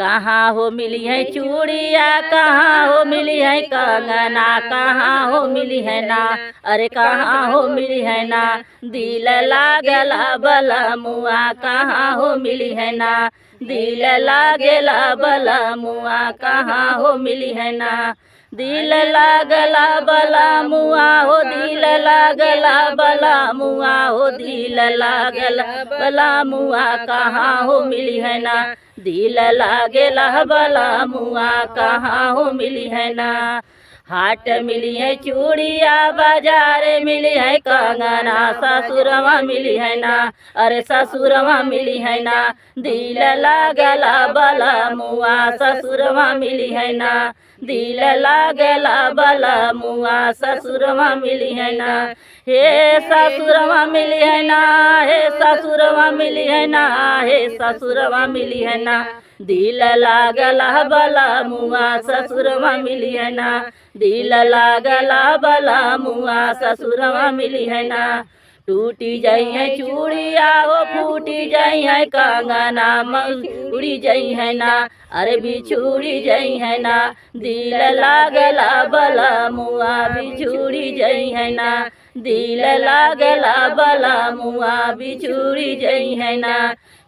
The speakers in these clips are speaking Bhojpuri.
कहाँ हो मिली है चूड़िया, कहाँ हो मिली है कंगना, कहाँ हो मिली है ना, अरे कहाँ हो मिली है ना, दिल लागला बला मुआ, कहाँ हो मिली है ना, दिल लागला बला मुआ, कहाँ हो मिली है ना, दिल लागला बला मुआ हो, दिल लागला बला मुआ हो, दिल लागला बला मुआ, कहाँ हो मिली है ना, दिल लागला बला मुआ, कहाँ हो मिली है ना। हाट मिली है चूड़िया, बाजार मिली है कंगना, ससुरवा मिली है ना, अरे ससुरवा मिली है ना, दिल लागला बला मुआ, ससुरवा मिली है ना, दिल लागला बला मुआ, ससुरवा मिली है ना, हे ससुरवा मिली है ना, हे ससुरवा मिली है ना, हे ससुरवा मिली है ना, दिल लागला बला मुआ, ससुरवा मिली है ना, दिल लागला बला मुआ, ससुरवा मिली है ना। टूटी जाई है चूड़िया हो, फूटी जाई है कंगना, उड़ी जाई है ना, अरे बिछुड़ी जाई है ना, दिल लागला बला मुआ, बिछुड़ी जाई है ना, दिल लागला बला मुआ, बिछुड़ी जाई है ना,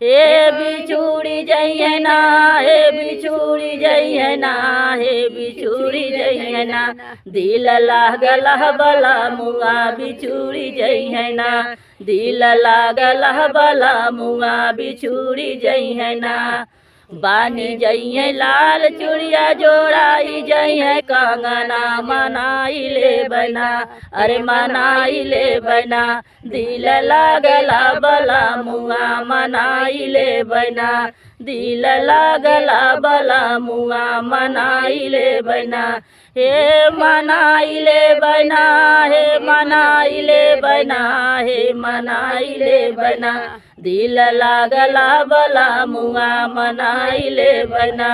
हे बिछुड़ी जाई है ना, हे बिछुड़ी जाई है ना, हे बिछुड़ी जाई है ना, दिल लागला बला मुआ, बिछुड़ी जाई है ना, दिल लागला बला मुआ, बिछुड़ी जाई है ना। बानी जाई है लाल चूड़िया, जोड़ाई जाई है कंगना, मनाई ले बना, अरे मनाई ले बना, दिल लागला बला मुआ, मनाई ले बना, दिल लागला बला मुआ, मनाई ले बना, हे मनाई ले बना, हे मनाई ले बना, हे मनाई ले बना, दिल लागला बला मुआ, मनाई ले बना,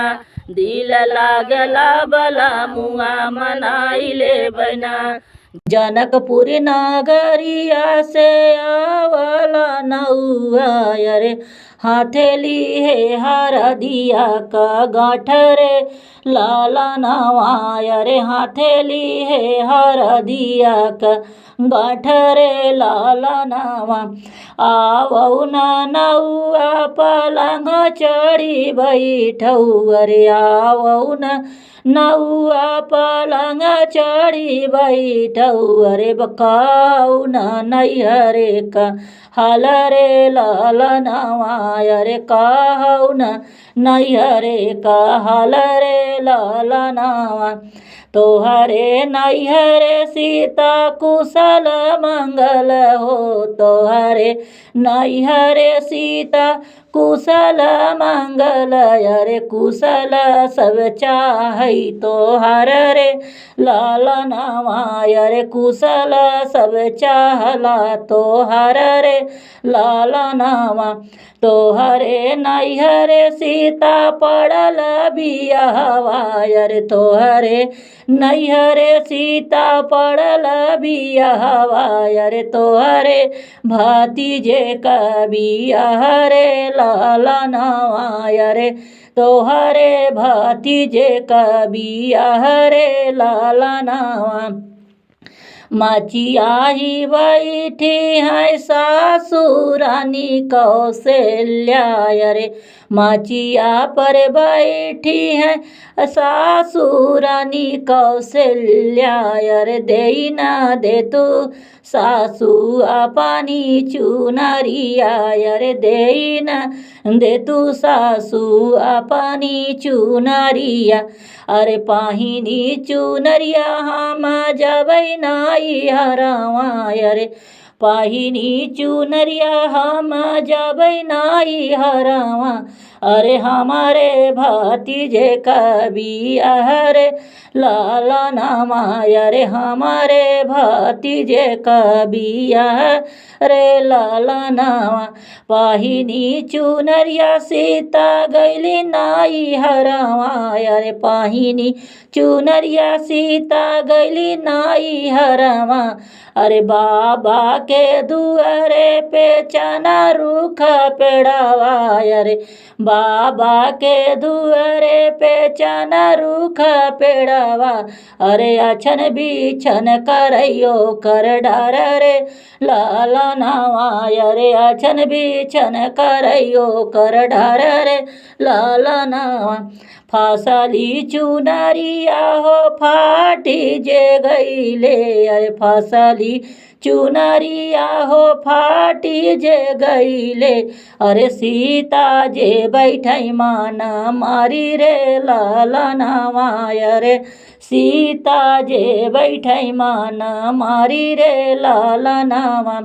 दिल लागला बला मुआ, मनाई ले बना। जनकपुर नगरिया से आवला नौआ, अरे हाथेली हे हरदिया का गाँठ रे लाला नवा, अरे हाथेली हे हरदिया का गाँठ रे लाला नवा। आवौ न नौआ पलंग चढ़ी बैठौ, अरे आवौ न नौआ पलंग चढ़ी बैठौ, अरे बकाऊ न नैहरे का हाल रे लाला नवा, अरे कहौ न नैहरे का हाल रे लाला नवा। तोहरे नैहरे सीता कुशल मंगल हो, तोहरे नैहरे सीता कुशल मंगल, अरे कुशल सब चाहै तोहर रे लाला नवा, अरे कुशल सब चाहला तोहर रे लाला नवा। तोहरे नैहरे सीता पड़ल बियाहवा, अरे तोहरे नैहरे सीता पड़ल बियाहवा, अरे तोहरे भतीजे का बियाह रे लाला नवा, अरे तोहरे भतीजे का बियाह रे लाला नवा। मचिया ही बैठी है सासू रानी कौशल्या, अरे मचिया पर बैठी है सासू रानी कौशल्या, अरे दे ना दे तू सासू अपनी चुनरिया, अरे दे ना दे तू सासू अपनी चुनरिया, अरे पाहिनी चुनरिया हम जबै नाई हरावा, अरे पाहिनी चुनरिया हम जबै नाई हरावा, अरे हमारे भतीजे का बियाह रे लाला नामा, अरे हमारे भतीजे का बियाह रे लाला नामा। पाहिनी चुनरिया सीता गैली नाई हरावा, अरे पाहिनी चुनरिया सीता गैली नाई हरावा, अरे बाबा के दुआरे पे चना रूख पेड़ावा, अरे बाबा के दुअरे पे चना रूख पेड़वा, अरे अछन बिछन करैयो कर डर रे लाला नवा, अरे अछन बिछन करैयो कर डर रे लाला नवा। फसली चुनरिया हो फाटी जे गईले, अरे फसली चुनरिया हो फाटी जे गईले, अरे सीता जे बैठै माना मारी रे लाला नवा, अरे सीता जे बैठै माना मारी रे लाला नवा।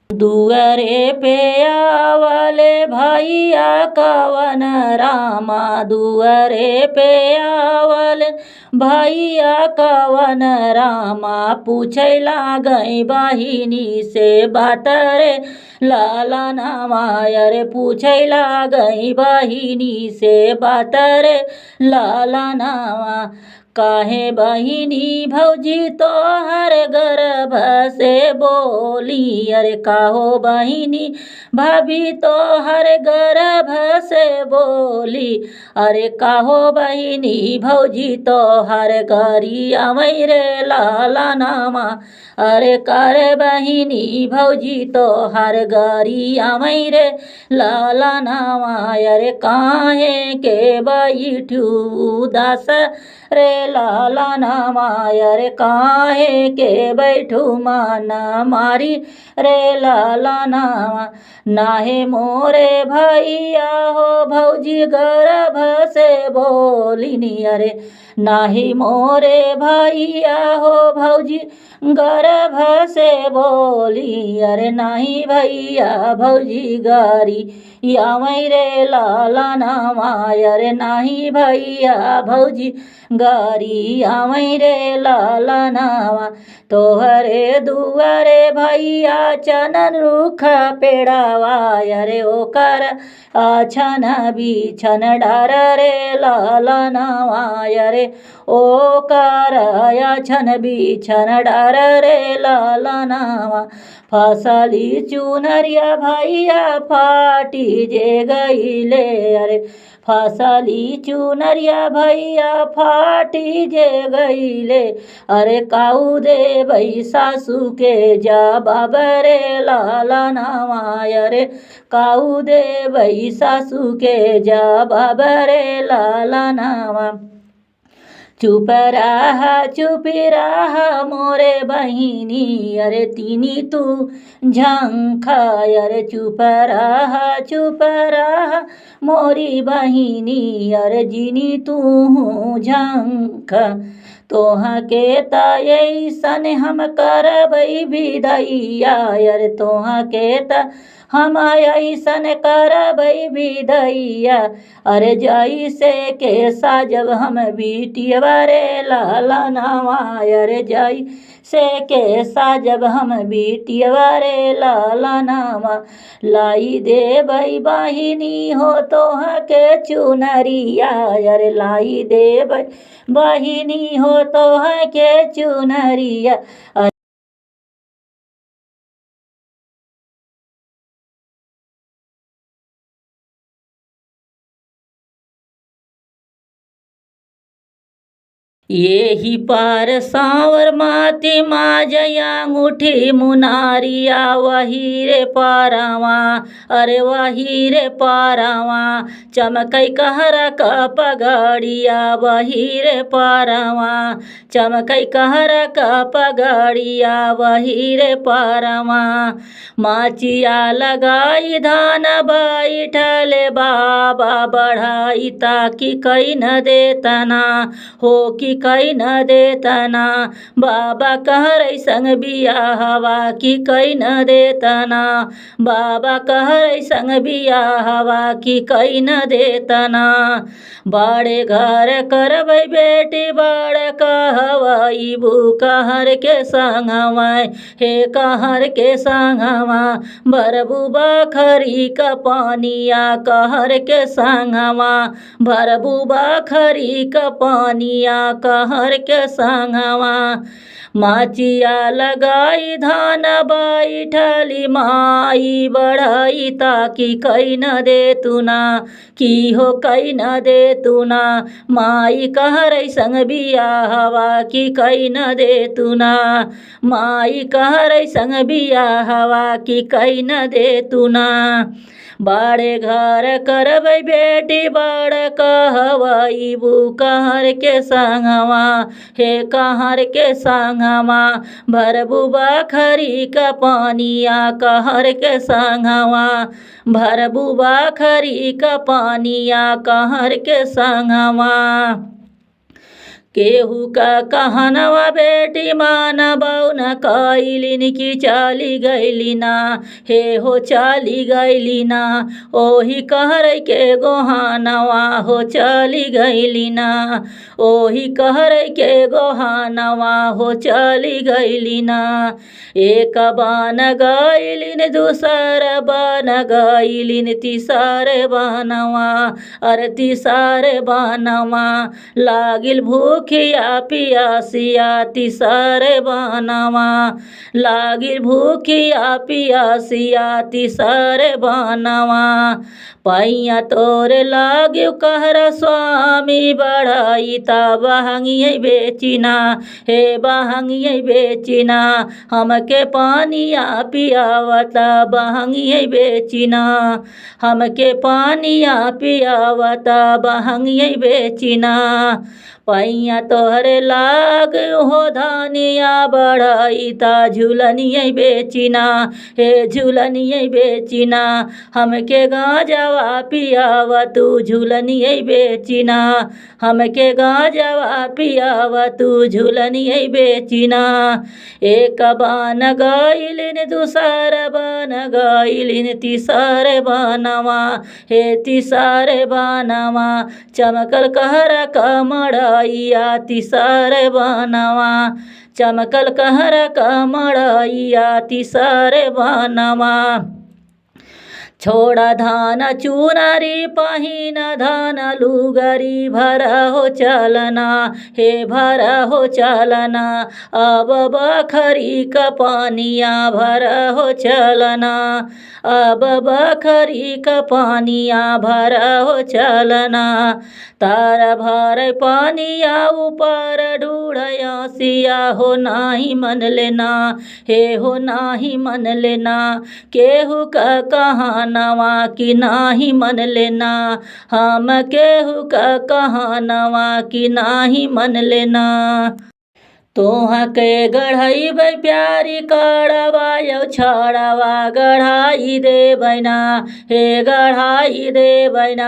दुअरे पे आवले भैया कवन रामा, दुअरे पे आवले भैया कवन रामा, पूछै लागई बहिनी से बात रे लाला नवा, अरे पूछै लागई बहिनी से बात रे लाला नवा। काहे बहिनी भौजी तोहर गर्भ से बोली, अरे काहो बहिनी भाभी तोहर गर्भ से बोली, अरे काहो बहिनी भौजी तोहर गरी अवै रे लाला नामा, अरे कर बहिनी भौजी तोहर गरी अवै रे लाला नामा, अरे काहे के बैठू उदास रे लाला नामा, अरे काहे के बैठू माना मारी रे लाला नामा। नाहे मोरे भैया हो भौजी गर्भ से बोलिनी, अरे नाही मोरे भैया हो भौजी गर्भ से बोली, अरे नाही भैया भौजी गारी यावै रे लाला नामा, अरे नाही भैया भौजी गारी आवै रे लाला नामा। तोहरे दुआरे भैया चनन रूख पेड़ावा, अरे ओकर अछन बिछन डर रे लाला नामा, अरे ओकर अछन बिछन डर रे लाला नामा। फसली चुनरिया भैया फाटी जे गईले, अरे फसली चुनरिया भैया फाटी जे गईले, अरे काऊ देबै सासू के जवाब रे लाला नामा, अरे काऊ देबै सासू के जवाब रे लाला नामा। चुप रहा मोरे बहिनी, अरे तिनी तू झंख, अरे चुप रहा मोरी बहिनी, अरे जिनी तू झंख। तोहा के त अइसन हम करबै विदैया, अरे तोहा के त हम अइसन करबै विदैया, अरे जैसे के साजब हम बिटियवा रे लाला नामा, अरे जैसे के साजब हम बिटियवा रे लाला नामा। लाई देबै बहिनी हो तोहा के चुनरिया, अरे लाई देबै बहिनी हो तोहा के चुनरिया। यही पार सांवर माती माजया अंगूठी मुनारिया, वही रे पारावा अरे वही रे पारावा, चमकै कहरा का पगड़िया, वही रे पारावा चमकै कहरा का पगड़िया, वही रे पारावा। माचिया लगाई धान बैठले बाबा बढ़ाई, ताकि कई न देतना हो कि कई न देतना, बाबा कहरै संग बियाहवा कि कई न देतना, बाबा कहरै संग बियाहवा कि कई न देतना। बड़े घर करबै बेटी बड़ कहवैबू कहर के संगवा, हे कहर के संगवा, भरबू बखरी क पानिया कहर के संगवा, भरबू बखरी क पानिया कहर के संगवा। माचिया लगाई धान बैठली माई बढ़ई ताकि कई न दे तुना, की हो कई न दे तुना। माई कहरई संग बियाहवा की कई न दे तुना, माई कहरई संग बियाहवा की कई न दे तुना। बड़े घर करबै बेटी बड़ कहबू कहर के संगवा, हे कहर के संगवा। भरबू बखरी का पानिया कहर के संगवा, भरबू बखरी का पानिया कहर के संगवा। केहू का कहनवा बेटी मानबौ न कैलिन की चली गैली ना, हे हो चली गैली ना। ओही कहरै के गोहानवा हो चली गैली ना, ओही कहरै के गोहानवा हो चली गैली ना। एक बन गैलिन दूसर बन गैलिन तीसर बनवा, अरे तीसर बनवा। लागिल भूख भूखिया पियासिया तीसर बनवा, लागिल भूखिया पियासिया तीसर बनवा। पैया तोरे लागियो कहर स्वामी बढ़ई ता बहंगियै बेचिना, हे बहंगियै बेचिना। हमके पानिया पियावता बहंगियै बेचिना, हमके पानिया पियावता बहंगियै बेचिना। पैया तोहरे लाग हो धनिया बढ़ई ता झूलनियै बेचिना, हे झूलनियै बेचिना। हमके गाजवा पियावा तू झूलनियै बेचिना, हमके गाजवा पियावा तू झूलनियै बेचिना। एक बन गैलिन दूसर बन गैलिन तीसर बनवा, हे तीसर बनवा। चमकल कहर कमड़ैया तीसर बनवा, चमकल कहर कमड़ैया तीसर बनवा। छोड़ा धान चुनरी पहिन धान लुगरी भर हो चलना, हे भर हो चलना। अब बखरी का पानिया भर हो चलना, अब बखरी का पानिया भर हो चलना। तार भर पानिया ऊपर ढूढ़या सिया हो नाही मन लेना, हे हो नाही मन लेना। केहू का कहाँ नवा की नाही मन लेना, हम केहू का कहानवा की नाही मन लेना। तोहा के गढ़ैबै प्यारी कड़वा यौ छड़वा गढ़ाई देबै ना, हे गढ़ाई देबै ना।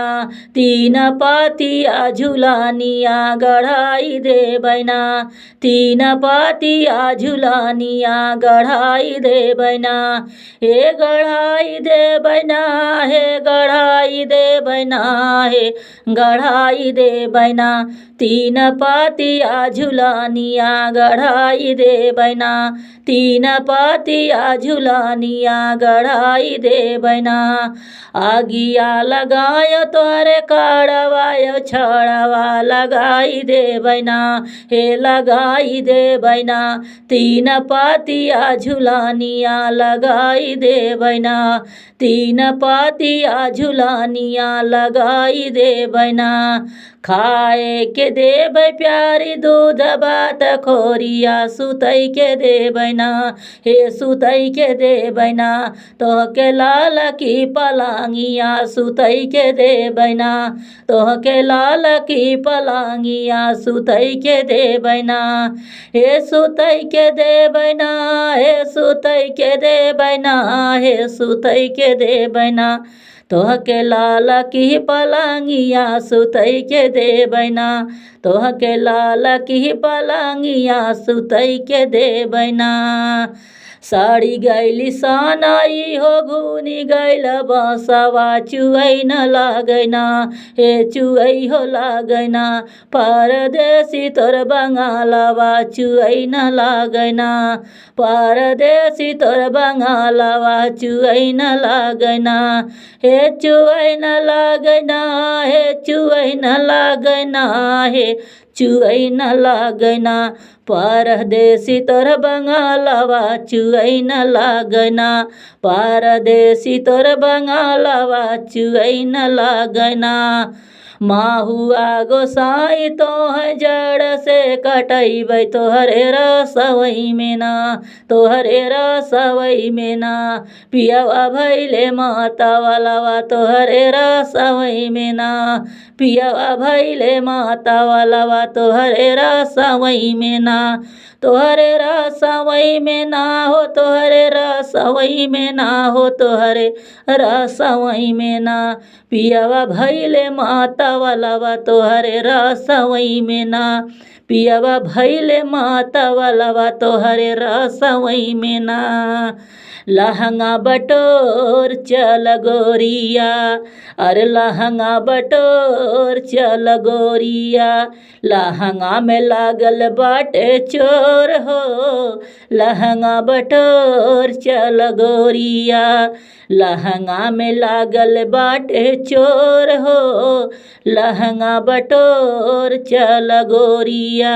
तीन पातिया झुलानिया गढ़ाई देबै ना, तीन पातिया झुलानिया गढ़ाई देबै ना। हे गढ़ाई देबै ना, हे गढ़ाई देबै ना, हे गढ़ाई देबै ना। तीन पातिया झुलानिया गढ़ाई देबै ना, तीन पातिया झुलानिया गढ़ाई देबै ना। आगिया लगायो तोहरे कड़वा यौ छड़वा लगाई देबै ना, हे लगाई देबै ना। तीन पातिया झुलानिया लगाई देबै ना, तीन पातिया झुलानिया लगाई देबै ना। खाए के देबै प्यारी दूध भात खोरिया सुतै के देबै ना, हे सुतै के देबै ना। तोहके लाल की पलांगिया सुतै के देबै ना, तोहके लाल की पलांगिया सुतै के देबै ना। हे सुतै के देबै ना, हे सुतै के देबै ना, हे सुतै के देबै ना। तोहके लाल की पलांगिया सुतै के देबै ना, तोहके लाल की पलांगिया सुतै के देबै ना। साड़ी गैली सनाई हो घुनी गैल बसवा चुऐ न लागैना, हे चुऐ हो लागैना। परदेसी तोर बंगालवा चुऐ न लागैना, परदेसी तोर बंगालवा चुऐ न लागैना। हे चुऐ न लागैना, हे चुऐ न लागैना, हे चुअई न लागना। परदेसी तोर बंगालवा चुअई न लागना, परदेसी तोर बंगालवा चुअई न लागना। माहुआ गोसाई तोह जड़ से कटैबै तोहरे रसवई में ना, तोहरे रसवई में ना। पियवा भैले मातावलवा तोहरे रसवई में ना, पियवा भैले मातावलवा तोहरे रसवई में ना। तोहरे रसवई में ना हो तोहरे रसवई में ना हो तोहरे रसवई में ना। पियवा भैले मातावलवा तोहरे रसवई में ना, पियवा भैले मातावलवा तोहरे रसवई में ना। लहंगा बटोर चल गोरिया, अरे लहंगा बटोर चल गोरिया, लहंगा में लागल बाटे चोर हो, लहंगा बटोर चल गोरिया, लहंगा में लागल बाटे चोर हो, लहंगा बटोर चल गोरिया।